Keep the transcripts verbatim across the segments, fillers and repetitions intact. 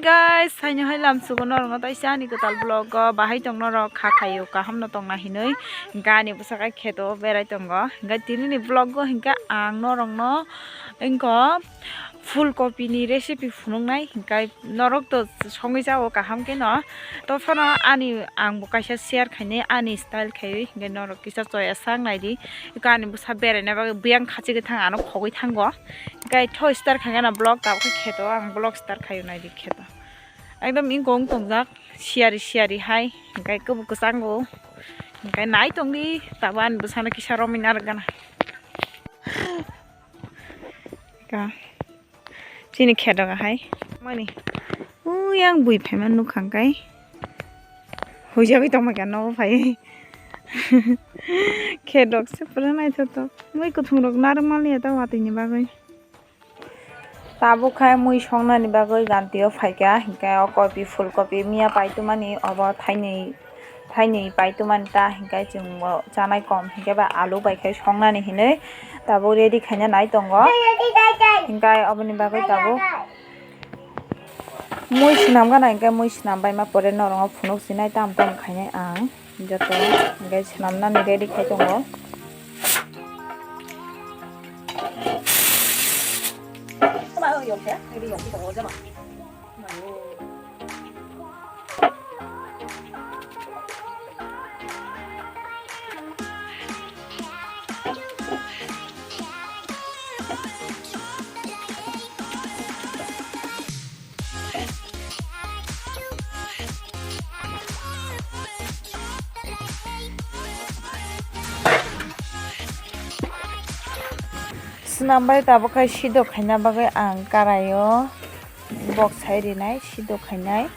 Guys, saino hai lamsugo norokno taisa ani kwtal vlog o bahai tong norok kha khaio kaham no tongna hinui hinkhe ani bwsakhe kheto berai tongo hinkhe tini ni vlog o hinkhe ang norokno wngkha phul kopi ni recipe phunuknai hinkhe norok to songwi chao kaham khe no to phano ani ang bo kaisa share khainai ani style khaiwi hinkhe norok kisa choya sak naidi hinkhe ani bwsa beraina bagwi buyang khachi gwi thang ano khogwi thango. Gai tho start khaikhe na vlog tabuk khe kheto ang vlog start khaio naidi kheto ekdom ingkong tongjak siyari siyari hai hinkhe kubuk kwchango hinkhe nai tongdi tabuk ani bwsano kisa romwi narwk gana ka chini kheto hai mani uyang bui phaima nukha kai huijagwi tongmai ka nogo phai kheto se pura naithotok mui kuthum rok narwk maliya ta watwi ni bagwi. Tabuk khai mui songnani bagwi ganti o phaikha, hinkhe o kopi, phul kopi miya paitumani obo thainwi, thainwi paitumani ta, hinkhe chwng bo chanai kom, hinkhe ba alu bai khai songnani hinwi tabuk ready khaina nai tongo. Hinkhe oboni bagwi tabuk mui swnam gana, hinkhe mui swnam baima pore norok phunuk sinai tam tam khainai ang. Joto hinkhe swnamnani ready khai tongo. Swnam bai tabuk khai sidok khaina bagwi ang karaio bok sai rinai sidok khainai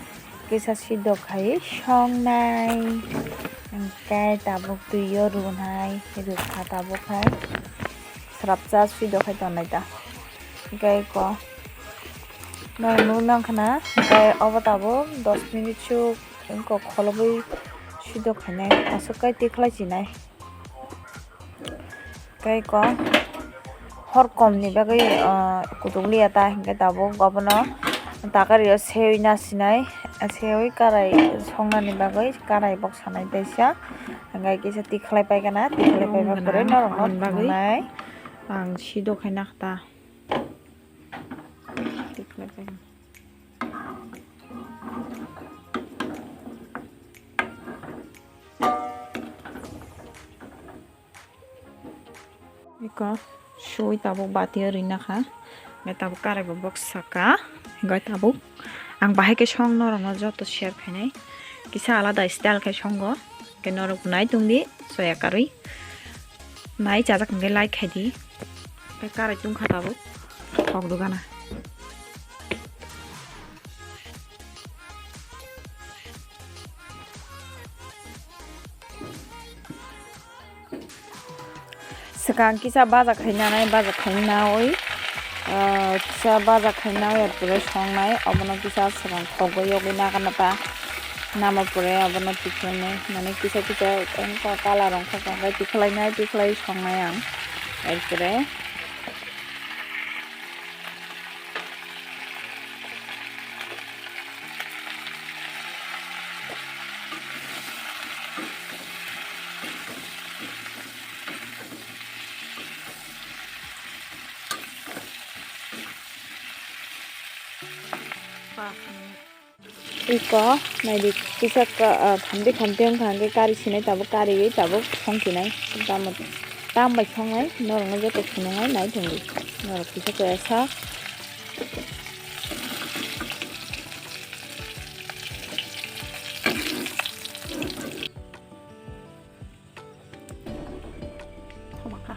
kisa sidok khai songnai hinkhe tabuk twio runai rwkha tabuk khai srapsa sidok khai tongnai ta hinkhe ko. Nang nuknang khna, hinkhe obo tabuk dos minute suk wngkha kholobwi sidok khainai, aswk kai tikhlai chinai. Tei ko hor kom ni bagwi, ah, kutuk liya ta, hinkhe tabuk obono takario sewi nasinai, sewi karai songnani bagwi karai bok sanai teisa, hinkhe kisa tikhlai paikha na, tikhlai paiba pore norokno thwngnai. Ang sidok khai nakha ta. Iko sui tabuk bati o rina kha. Ngai tabuk karai bo bok saka. Ngai tabuk ang bahai khe song norok no joto share khainai. Kisa alada style khe songo. Khe norok bo nai tongdi soya karwi. Nai chajak hwnkhe like khaidi. Tei karai tungkha tabuk. Thok dugana. Swkang kisa baja khainanai, baja khainawi, ah, kisa baja khainawi pore songnai, obono kisa swkang khogwi yogwi naganata. Nama pore abono tikhlainai, mane kisa kisa wngkha colour wngkha, khe tikhlainai, tikhlai songnai ang, ekre. Iko naidi kisa ka, ah, khamti khamti wngkha hwnkhe kari sinai tabuk kariwi tabuk song sinai tamo tam bai songnai norokno joto phunuknai nai thangdi norok kisa kaya sak. Thoma kha.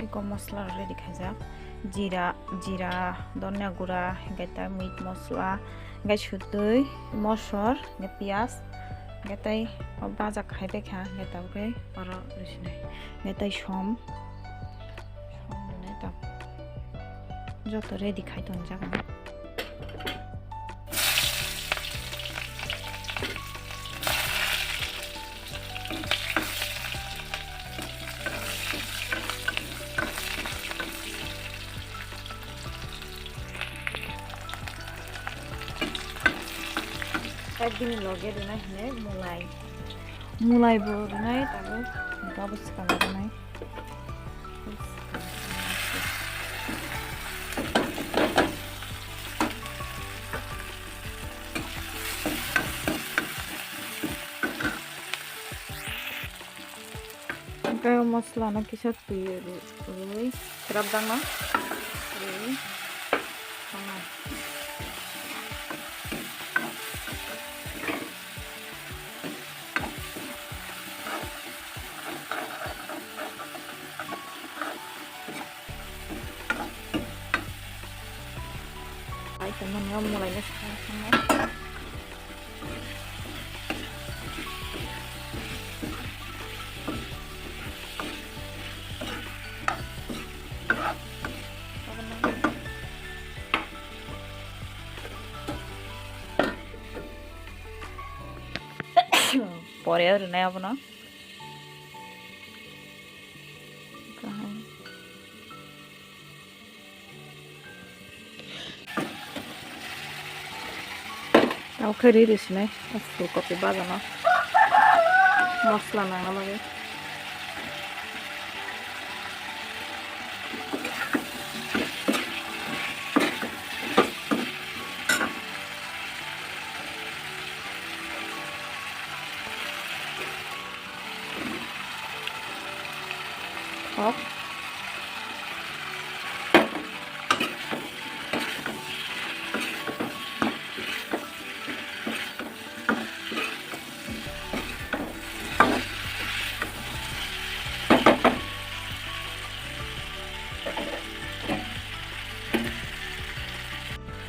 Eko mosla ready khaijak. Jira, jira, dhania gura, hinkhe tai meat mosla, hinkhe sutwi, mosor, hinkhe piyaj, hinkhe tai o baja khai bai kha, hinkhe tabukhe oro rwsinai. Hinkhe tai som, som rwnai tabuk. Joto ready khai tonjak ang. Bini loge rwnai hwnwi mulai. Mulai bo rwnai, tabuk abo swkang rwnai. Hwnkhe o moslano kisa twi rw-, rwui, srapjakno rwui, songno. Ai, tongmani o mulaino sakha sakha. Pore rwnai abono. Kaham. Tamo khe ri rw sinai, o phulkopi bajano mosla nangna bagwi. Hok.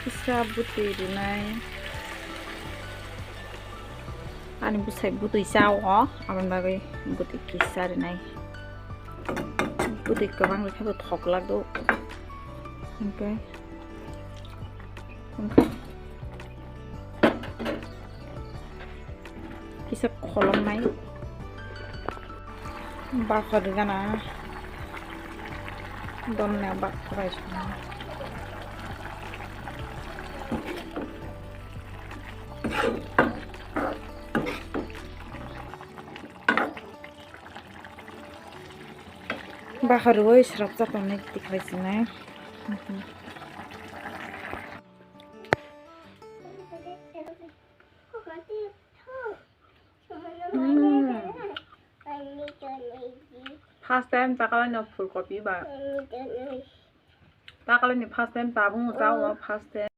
Kisa bwtwi rwnai. Ani bwsai bwtwi cha o, aboni bagwi bwtwi kisa rwnai. Bwtwi kwbang rwkhe bo thok lak do. Hwnkhe, hwnkhe kisa kholomnai. Bakho rwgana. Donna bakho bai songna. Bakho rwui srapjak tongnai tikhlai sinai. Hmm. First time takalai no phulkopi ba. Takalai ni first time tabung chao, first time.